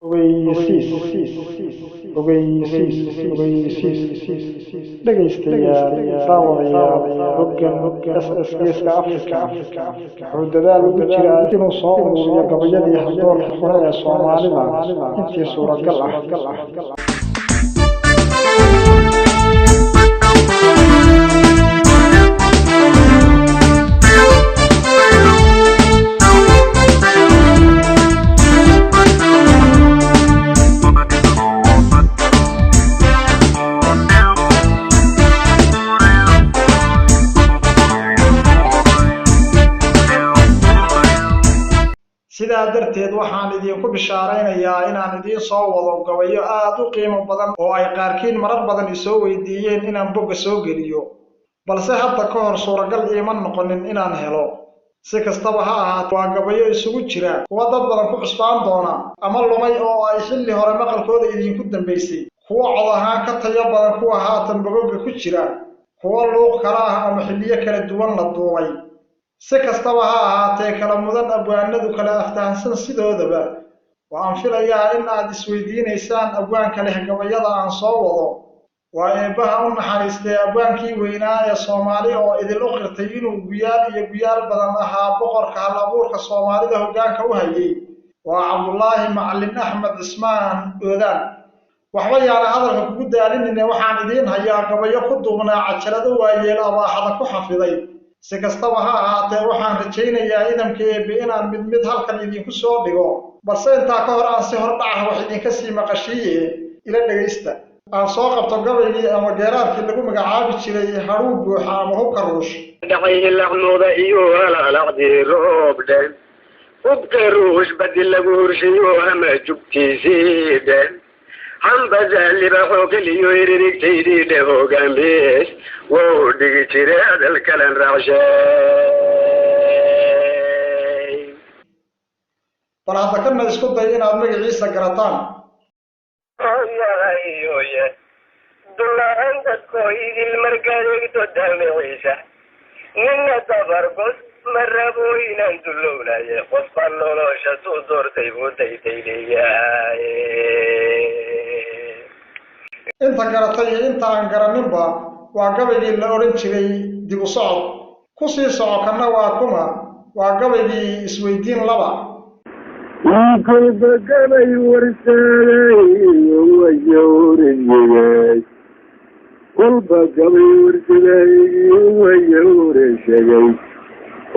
Ogeysiis, ogeysiis, ogeysiis! Dhegaystayaal, daawadayaal, boggan SS Geeska Afrika wuxuu dadaal ugu jiraa inuu soo ururiyo gabayadii haldoorka hore ee Soomaalida intii suuragal ah. Sidaa darteed, waxaan idiinku bishaaraynayaa inaan idiin soo wado gabayo aad u qiimo badan oo ay qaarkiin marar badan isoo weydiiyeen inaan bogga soo geliyo, balse hadda ka hor suuragal iima noqonin inaan helo. Si kastaba ha ahaatee, waa gabayo isugu jira kuwa dad badan ku cusbaan doona ama lumay oo ay xilli hore maqalkooda idiinku dambaysay, kuwa cod ahaan ka tayo badan kuwa haatan bogagga ku jira, kuwa luuq kala ah ama xilliyo kala duwan la duubay. Si kastaba ha ahaatee, kala mudan abwaanadu kala aftahansan sidoodaba. Waxaan filayaa in aad isweydiinaysaan abwaanka leh gabayada aan soo wado. Waa Eebbaha u naxariistay abwaankii weynaa ee Soomaali oo idil u qirtay inuu guyaal iyo guyaal badan ahaa boqorka hal abuurka Soomaalida hoggaanka u hayay. Waa Cabdulaahi Macalin Axmed Cismaan Oodaan. Waxba yaana hadalka kugu daalinine, waxaan idiin hayaa gabayo ku duubnaa cajalado waayeel abaaxada ku xafiday. Si kastaba ha ahaatee, waxaan rajaynayaa idamka Eebbe inaan mid mid halkan idinku soo dhigo, balse intaa ka hor aan si hordhac ah wax idinka sii maqashiiye ila dhegaysta. Aan soo qabto gabaygii ama geeraarkii lagu magacaabi jiray Hadhuu Buuxa ama Hubka Ruush. Dhacay lacmuda iyo halalacdii roobdhe, hubka ruush badi lagu hurshiyo ama jugtiisii dhe, hambazalibaxoo keliyo iririgtaydii dhe, hogaamiis wou dhigi jire hadal kalan raacshay. Bal hadda kana isku day inaad magaciisa garataan. Dulaan dadkoo idil markaad egto damiciisa, nina dabargos ma rabo inaan dulownaye, qofba nolosha suu doortay buu daydayleeyahay. Inta garatay iyo inta aan garaninba, waa gabaygii la odhan jiray Dib u Socod ku sii soco. Kanna waa kuma? Waa gabaygii Isweydiin Laba. Kolba gabay warsaday wayawriyey, kolba gabay warsaday wayawreshegay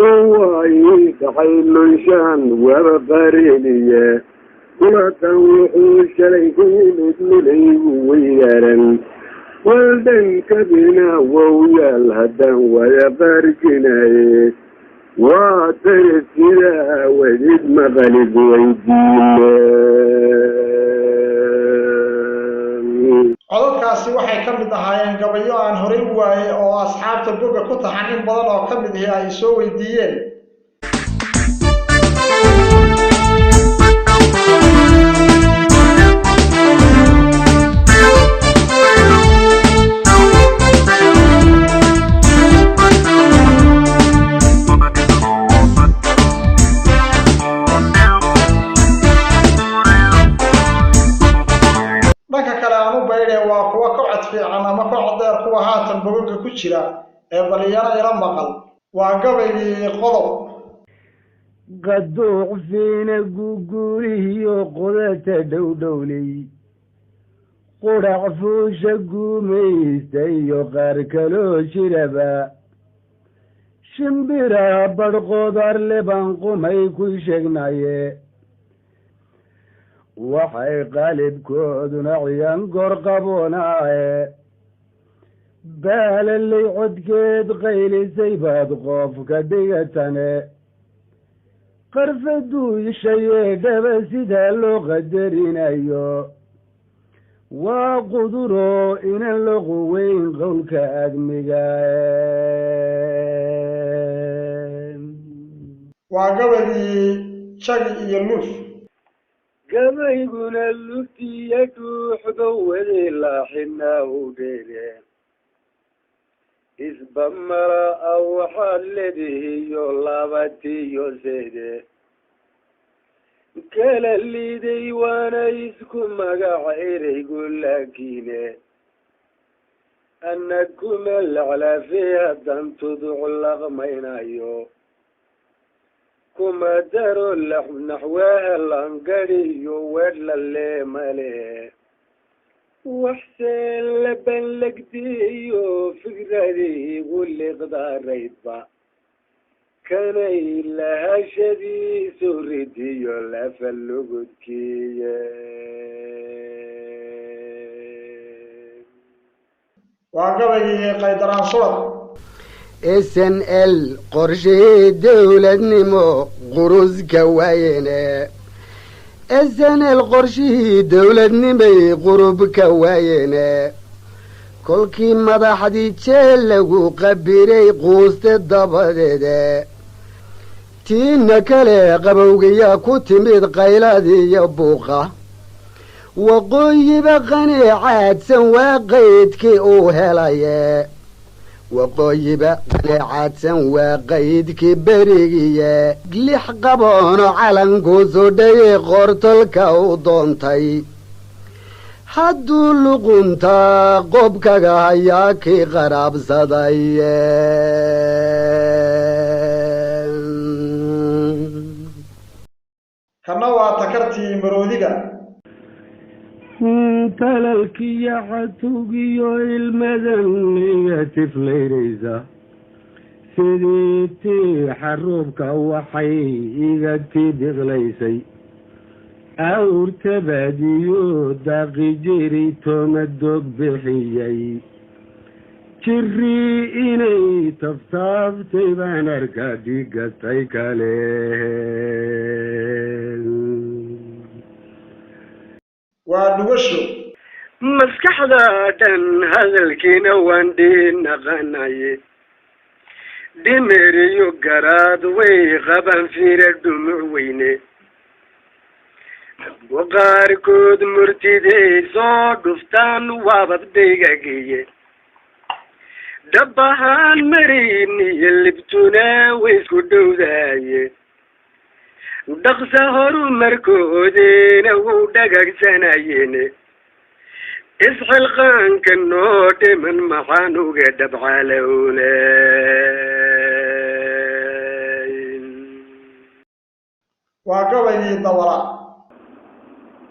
oo waayii dhacay lunshaan waba qariniye, kulatan wuxuu shalay ku yimid lulaygu weydaaran waldhankabina wow yaal haddaan wada qaarjinaye, waa tani sidaa wadid maqalid weydiine. Codadkaasi waxay ka mid ahaayeen gabayo aan horay u waayay oo asxaabta bogga ku taxan in badan oo ka mid ihi ay soo weydiiyeen. Dhanka kale aan u baydhee, waa kuwa ka cod fiican ama ka cod dheer kuwa haatan bogagga ku jira ee baliyana ila maqal. Waa gabaygii Qodob. Qaduuc fiina guguurihiyo qodata dhowdhowley, qudhac fuusha guumaysta iyo qaar kaloo jiraba, shimbiraha badhqoodar leban qumay ku sheegnaye, waxay qaalibkooduna ciyan goor qaboonaaye, baalaley codkeed qaylisay baad qoof ka dhigatane, qarfaduushayee dhaba sidaa loo qadarinayo, waa quduro inan la quweyn qowlka admiga. Waa gabaygii Jagi iyo Luuf. Gabayguna luftiya dhuuxba wadi laaxinaa u dheere, isba mala a waxaad leedihiyo labatiyo sede. Kala liiday waana isku magac ereygu, laakiine anna kuma laclaafe haddaan tuduc laqmaynayo, kuma daro naxwaha langadiyo weedh laleemale. Waxseen labanlegdiyo fikradiigu liqdaaraydba kanay lahashadiisu ridiyo lafa lugudkiye. Waa gabaygii Qaydaraan Sulad. SNL qorshihii dowladnimo quruska waayene, SNL qorshihii dowladnimay qurubka waayene, kolkii madaxdii jeel lagu qabiray quuste dabadeede, tiina kale qabowgiyaa ku timid qayladiiyo buuqa. Waqooyiba qaneecaadsan waa qaydkii uu helaye, waqooyiba qaneecaadsan waa qaydkii berigiye, lix qaboono calankuu sudhayay qortolka u doontay. Hadduu luquntaa qobkaga hayaa kii qaraabsaday. Kana waa takartii maroodiga. Talalkiyo xatugiyo ilmadan iga tiflaynaysa sidii tii xaruubka waxay iga tibiqlaysay, awrtabaadiyo daaqi jiri tooma doog bixiyey, jirii inay taftaaftay baan arkaa dhigatay kale. Waa dhugasho. Maskaxda dhan hadalkiina waan dhinaqanaye, dhimeriyo garaad way qabaan fiira dhumuc weyne, qaarkood murtiday soo dhuftaan waabad dhaygageeye, dhabahaan marin iyo libtuna way isku dhowdaaye, dhaqsa horumarkoodina wuu dhagaagsanayene, isxilqaanka noo dhiman maxaan uga dhabcalowle. Waa gabaygii dawala.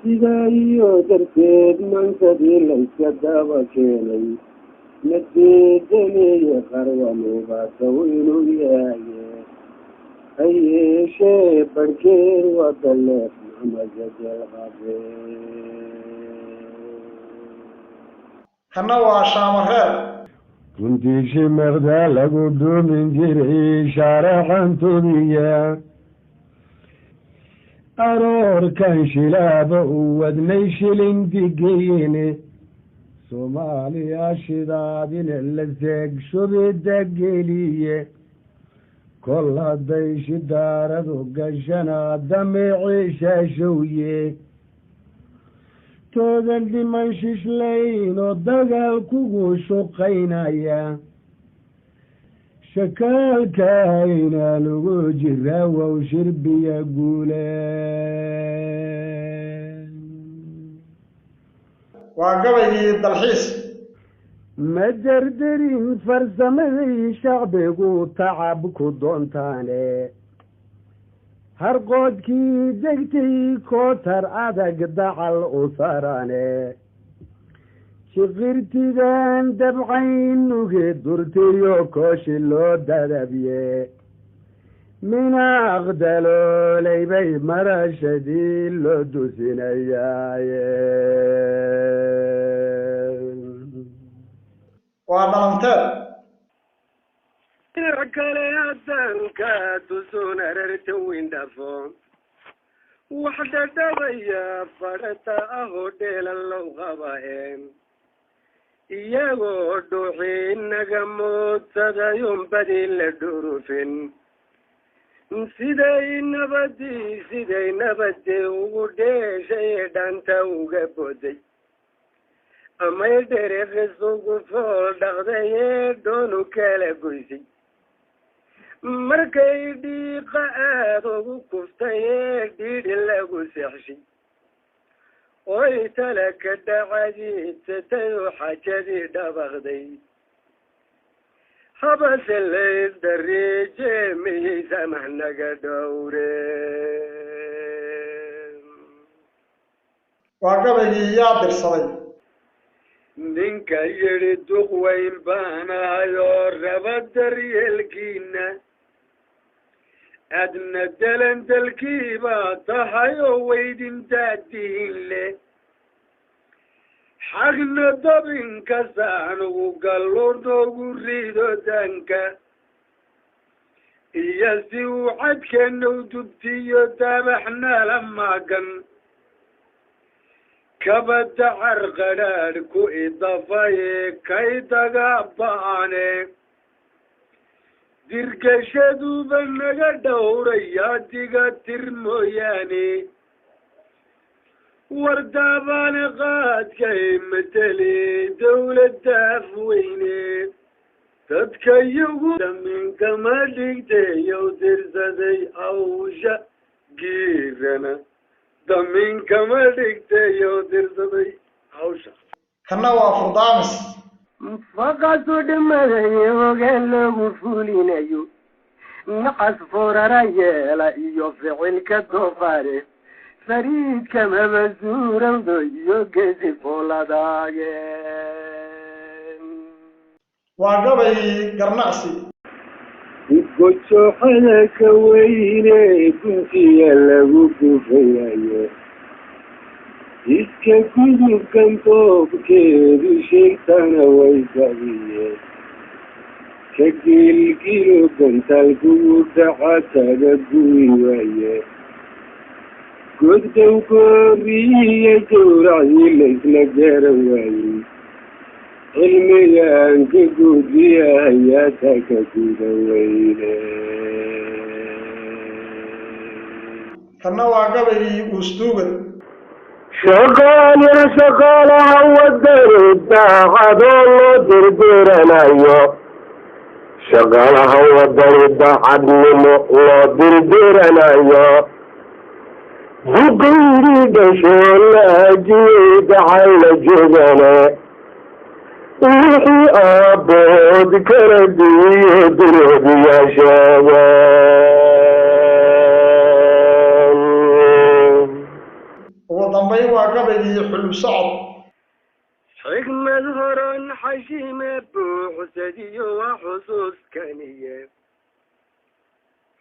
Sidaa iyo darteed mansadii layska daba keenay nadiidaniyo qarwanubaatow inuu yahaye, ha yeeshee barhkeed waa daleef maxamajajelqabe. Kana waa shaamareer. Runtii shimeqda lagu dhuumin jiray shaaraxantudiya, aroorkan shilaaba u wadnay shilin digeyne, Soomaaliya shidaadine la seeg shubida geliye, kol hadday shidaaradu gashana damiciishashowye, toodan dhiman shishlayn oo dagaal kugu shuqaynaya, shakaalkayna lagu jiraa wow shirbiya guule. Waa gabaygii dalxiis. Ma derderin farsamadii shacbigu tacab ku doontaane, harqoodkii degtay kootar adag dacal u saarane, shiqirtidan dabcaynuge durtiyo kooshi loo dadabye, minaaq daloolay bay marashadii loo dusinayaaye. Waa dhalanteed. Dhinac kale haddaan ka dusun ararta windhafo, wax dhadhabaya fadhata ahoo dheelan low qabaeen, iyagoo dhuuxii naga moodsadayun badi la dhurufin, siday nabadii siday nabadii ugu dheeshay dhanta uga boday, amay dhereqisugu fool dhaqday ee doonu kala goysay, Markay dhiiqa aad ugu kuftay ee dhiidhi lagu seexshay, oy tala ka dhacadiidsatay oo xajadii dhabaqday, habase lays dariije miyay samax naga dhowre. Waa gabaygii Yaa Dirsaday. Ninka yidhi duq weyn baanahay oo raba daryeelkiina, adna delandelkii baa tahay oo weydintaadihin leh, xagna dabinka saanugu gallo noogu rido danka iyo si uu cadkeena u dubtiyo dabaxnala magan kabada carqadhaadh ku idafaye kay dagaba'ane dirgashaduba naga dhowraya diga tir mooyaane, wardaabane qaadkay matele dawladda afweyne dadka iyagu daminkama dhigtayow dirsaday hawsha giirana, daminkama dhigtayow dirsaday hawsha. Kanna waa Furdaamis. Faqasu dhimaday ogaan loogu fulinayo naqas foorara yeela iyo ficilka doofaare fariidkamaba suurowdo iyo gesi fooladaage. Waa gabaygii Garnaqsi. Gojooxada ka weyne guntiya lagu gufayayo iska gudubkan toobkeedu sheegtana way gabiye ka gilgilo gantaal kugu dhaca taga guwi waaye goddow gooriyo gowracii laysla garan waayey cilmigaan ka guudiya hayaata ka guda weyne. Kanna waa gabaygii Uustuugad. Shaqaaliya shaqaalaha wadani daacadoo loo dirdiranayo, shaqaalaha wadani daacadnimo loo dirdiranayo, duqayri dhashoo laajiyey dacayla joogane wixii aabbood kala diiyo duroodiyaasheegeen. Ugu dambayn waa gabaygii Xulub Socod. Xigmad horon xashiime buuxsadiyo waa xusuuskaniye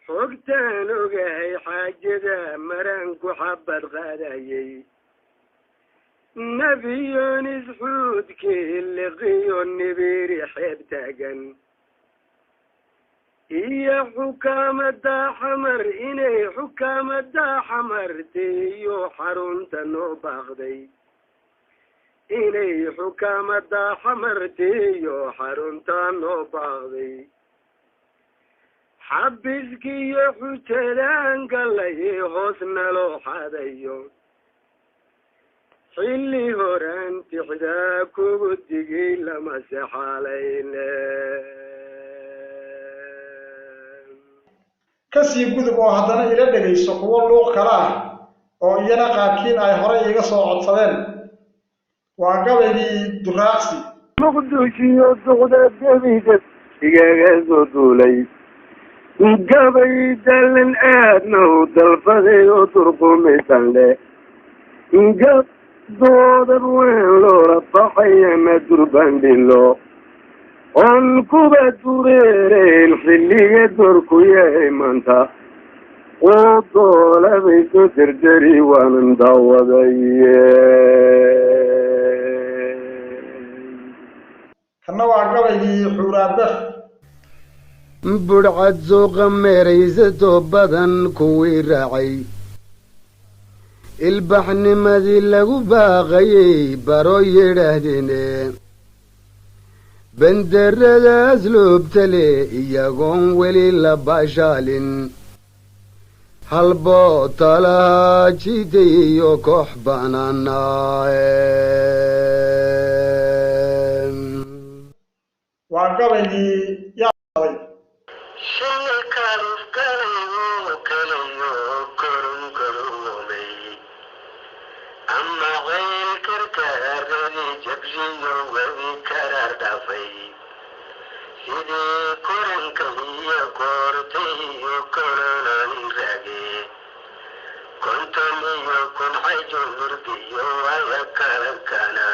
xogtaan ogahay xaajada maraan ku xabad qaadayay nebiyonis xuudkii liqiyo nibiri xeeb taagan iyo xukaamada xamar inay xukaamada xamartiiyo xarunta noo baaqday, inay xukaamada xamartiiyo xarunta noo baaqday, xabiskiyo xujadaan galay hoos naloo xadayo xilli horaan tixdaa kugu digay lama sexaalayne. Kasii gudub oo haddana ila dhegayso kuwo luuq kale ah oo iyana qaarkiin ay horey iiga soo codsadeen. Waa gabaygii Duraaqsi. Muqdishiyo duqda gebiga igaga soo duulay gabay dalan aadna u dalbaday oo durqumaysan leh doodab weyn loola baxay ama durbandhilo oon kuba dureereyn xilliga doorku yahay maanta oo doolabay soo derderi waanan daawaday. Kanna waa gabaygii Xuuraabaf. Budhcad suuqa meeraysato badan kuwii raacay ilbaxnimadii lagu baaqayey baro yidhaahdeene banderadaas loobtale iyagoon weli la baashaalin halboo talaha jiitay iyo koox bananaae. Waa gabaygii Yaaday. Dabayl karkaaradii jabshiyo webi karaar dhaafay, sidii koranka iyo koortay iyo kolololi raage, 50 iyo 1000 xajo murgiyo waya kalankana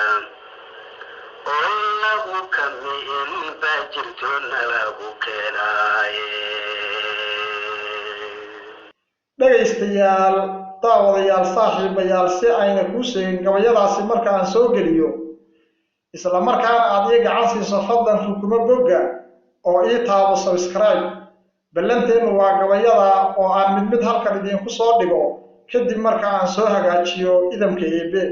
oo lagu kamiin baa jirto nalagu keenaaye. Dhegaystayaal, daawadayaal, saaxiibayaal, si ayna kuu sheegin gabayadaasi marka aan soo geliyo, isla markaana aad ii gacan siiso, fadlan rukumo bogga oo ii taabo subscribe. Ballanteennu waa gabayada oo aan mid mid halkan idiinku soo dhigo kadib marka aan soo hagaajiyo, idamka Eebe.